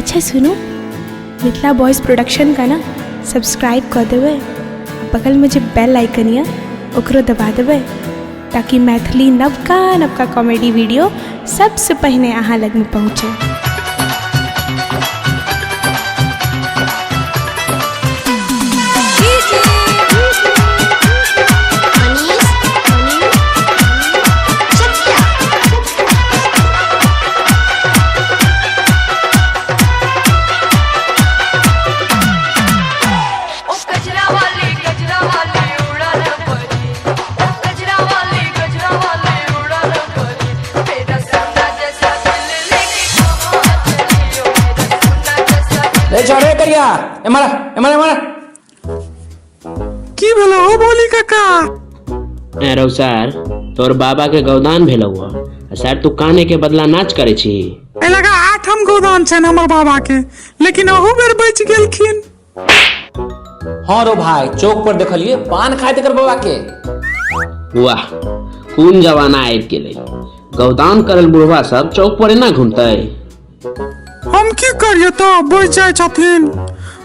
अच्छा सुनू, Mithila boys production का ना सब्सक्राइब कऽ देबै आ बगलमे जे बेल आइकन यऽ ओकरो दबा देबै ताकि मैथिली नवका नवका कॉमेडी वीडियो सबसँ पहिने अहाँ लगमे पहुँचे। मनीष चकिया। ओ कजरा वाली, कजरा वाली उड़ान परी, ओ कजरा वाली, कजरा वाली उड़ान परी, मेरा सोना जैसा दिल लेके कहाँ चली ओ, मेरा सोना जैसा दिल। रे छोड़े करिया, एमर एमर एमर। की भेलो हो बोली काका? ए रौ सर, तोर बाबा के गौदान भेलौ आ सर तू काने के बदला नाच करे छी। एहि लगा आठम गोदान छनि हमर बाबा के, लेकिन अहू बेर बचि गेलखिन। हाँ रो भाई, चौक पर देखलिए पान खाइत एकर बाबा के। वाह, कोन जमाना आबि गेलै, गौदान करल बुढ़वा सब चौक पर एना घूमतै। हम की करिए तऽ बचि जाइ छथिन।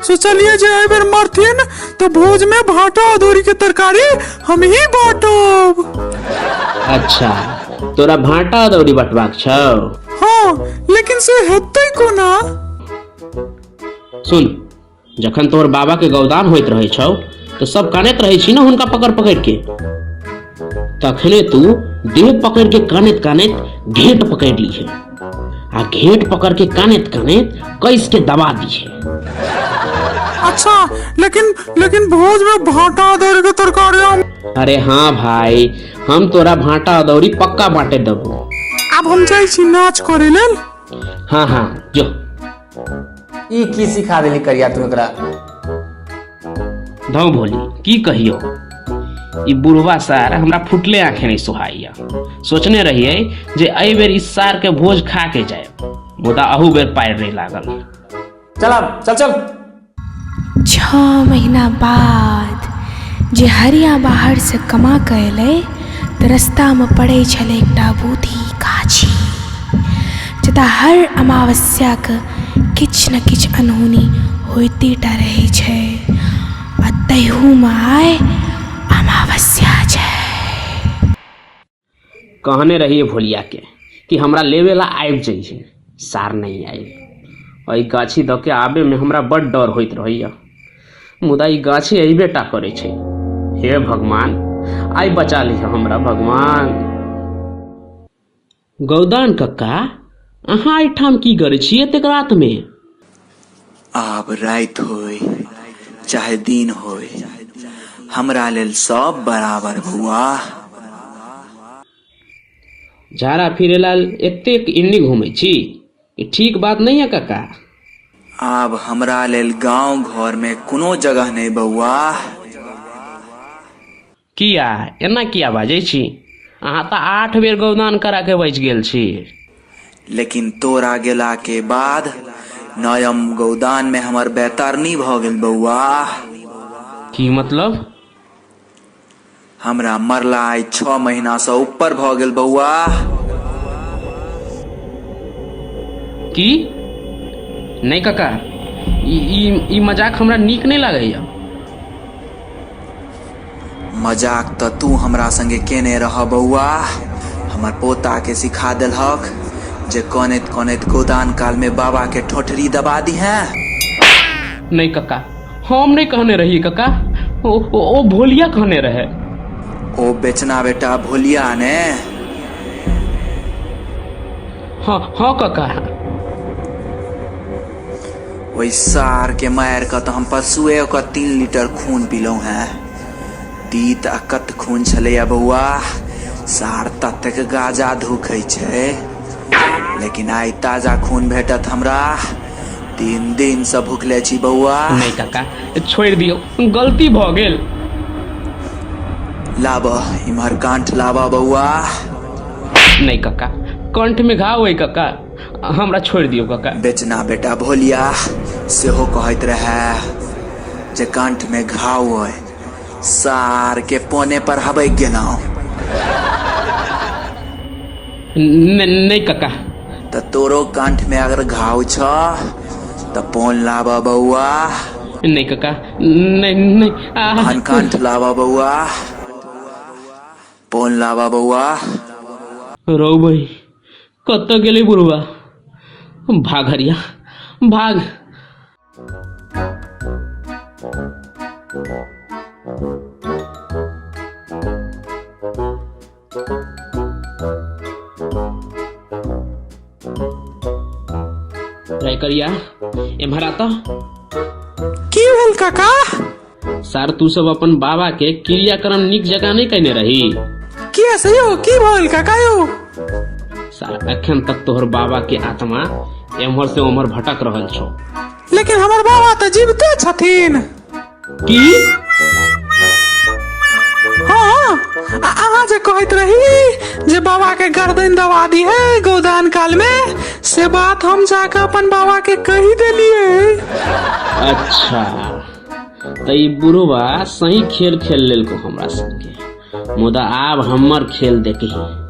सोचलिए जे एहि बेर मरथिन तऽ भोज में भाटा अदौरी के तरकारी हम ही बांटब। अच्छा, तोरा भाटा अदौरी बटबाक छौ? हाँ, लेकिन से हेतै कोना? सुन, जखन तोहर बाबा के गौदान होइत रहै छौ तऽ सब कानैत रहै छी ने हुनका पकड़ पकड़ के, तखने तू देह पकड़ के कानैत कानैत घेंट पकड़ लीहे आ घेंट पकड़ के कानैत कानैत कस के दबा दीहे। अच्छा, लेकिन लेकिन भोज में भाटा अदौरी के तरकारी हम। अरे हाँ भाई, हम तोरा भाटा अदौरी पक्का बांटे देबो। आब हम जाइ छी नाच करे लेल। हाँ हाँ जो। ई की सिखा देली करिया तू एकरा? धौ भोली, की कहियो, ई बुढ़वा सार हमरा फुटले आंखें नहीं सोहाइया। सोचने रहिए जे एहि बेर इस सार के भोज खा के जाए, मुदा अहू बेर पार नहीं लागल। चल अब, चल चल। 6 महीना बाद जे हरिया बाहर से कमा के एलै तऽ रस्तामे पड़ै छलै एकटा बूढ़ी गाछी, जतऽ हर अमावस्याके किछु ने किछु अनहोनी होइते टा रहै छै आ तहूमे आइ अमावस्या छै। कहने रहिए भोलिया के कि हमरा लेवे ला आबि जइहे, सार नहीं आयल। एहि गाछी दऽ के आबे में हमरा बड डर होइत रहैया, मुदा ई गाछी अइबे टा करै छै। हे भगवान, आइ बचा लिह हमरा भगवान। गौदान कक्का, अहाँ एहिठाम की करै छी एतेक रात में? आब राति होय चाहे दिन होय, हमरा लेल सब बराबर बौआ। झाड़ा फिरे लाल एतेक इन्नी घूमै छी, ई ठीक बात नहीं है काका। आब हमरा लेल गांव घर में कोनो जगह नहीं बौआ। किया एना किया बाजै छी? अहाँ तऽ 8 बेर गौदान करा के बचि गेल छी। लेकिन तोरा गेला के बाद नयम गौदान में हमर बेतरनी भ गेल बौआ। की मतलब? हमरा मरला आइ 6 महीना से ऊपर भ गेल बौआ। की? नहीं काका, ई ई ई मजाक हमरा नीक नहीं लागैया। मजाक तऽ तू हमरा संगे केने रह बौआ। हमर पोता के सिखा देलहक जे कनैत कनैत गोदान काल में बाबा के ठोठरी दबा दीहे। नहीं कक्का, हम नहीं कहने रहिए कक्का, ओ, ओ, ओ भोलिया कहने रहे। ओ बेचना बेटा भोलिया ने? हाँ हाँ कक्का। ओहि सार के मार के तऽ हम परसुए ओकर 3 लीटर खून पीलहुँ हैं। तीत आ कत खून छलैया बौआ। सार ततेक गाजा धुकै छै, लेकिन आइ ताजा खून भेटत हमरा। 3 दिन से भुखले छी बौआ। नहीं काका, छोड़ि दियौ, गलती भऽ गेल। लाब इम्हर कांठ लाब बौआ। नहीं काका, कंठ में घाव है काका, हमरा छोड़ि दियौ काका। बेचना बेटा भोलिया सेहो कहैत रहे जे कंठ में घाव है, सार के पौने पर हबैक गेलहुँ। नहीं काका। तऽ तोरो कंठ में अगर घाव छ तऽ पोन लाबऽ बौआ। नहि काका, नहि नहि आ। हनकंठ लाबऽ बौआ, पोन लाबऽ बौआ। रौ बही, कतऽ गेलै बुढ़वा? भाग हरिया, भाग। रे करिया, एम्हर आता। की भेल काका? सार, तू सब अपन बाबा के क्रियाक्रम नीक जकाँ नहि कयने रही। किया से यौ? की भेल काका यौ? सार, एखन तक तोहर बाबा के आत्मा एम्हर से ओम्हर भटक रहल छौ। लेकिन हमर बाबा तऽ जीविते छथिन। की? हाँ, आ अहाँ जे कहैत रही जे बाबा के गर्दन दबा दी है गोदान काल में, से बात हम जाके अपन बाबा के कही देलिए। अच्छा, तऽ ई बुढ़वा सही खेल खेल लेलको हमरा संगे, मुदा आब हमर खेल देखही।